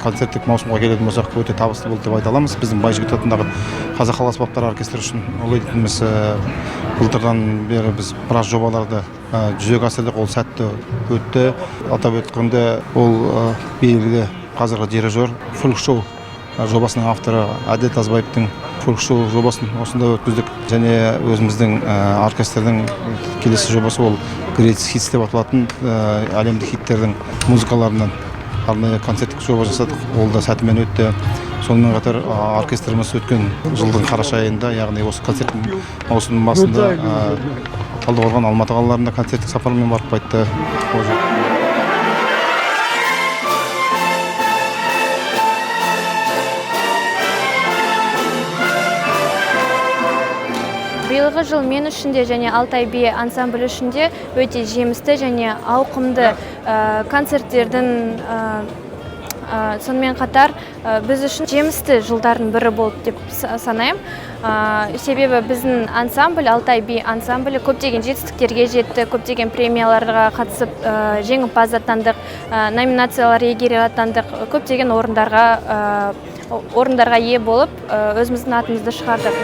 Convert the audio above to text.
Концерттік маусымға келетін болсақ, өте табысты болды деп айта аламыз. Біздің Байжігіт атындағы қазақ халық аспаптар оркестрі үшін олай дейтініміз, былтырдан бері біз біраз жобаларды жүзеге асырдық, ол сәтті өтті. Атап өткенде, ол белгілі қазіргі дирижер, фольк-шоу жобасының авторы Әділет Азбаевтың фольк-шоу жобасын осында өткіздік. Және өзіміздің оркестрдің келесі жобасы ол Great Hits деп аталатын әлемдік хиттердің музыкаларынан арнайы концерттік жоба жасадық, ол да сәтімен өтті. Сонымен қатар оркестріміз өткен жылдың қараша айында, яғни осы концерт маусымының басында Талдықорған, Алматы қалаларында концерттік сапармен барып қайтты. Биылғы жыл мен үшін де және Алтай би ансамблі үшін де өте жемісті және ауқымды концерттердің, сонымен қатар біз үшін жемісті жылдардың бірі болды деп санаймын. Себебі біздің ансамбль, Алтай би ансамблі көптеген жетістіктерге жетті, көптеген премияларға қатысып, жеңімпаз атандық, номинациялар иегері атандық, көптеген орындарға ие болып, өзіміздің атымызды шығардық.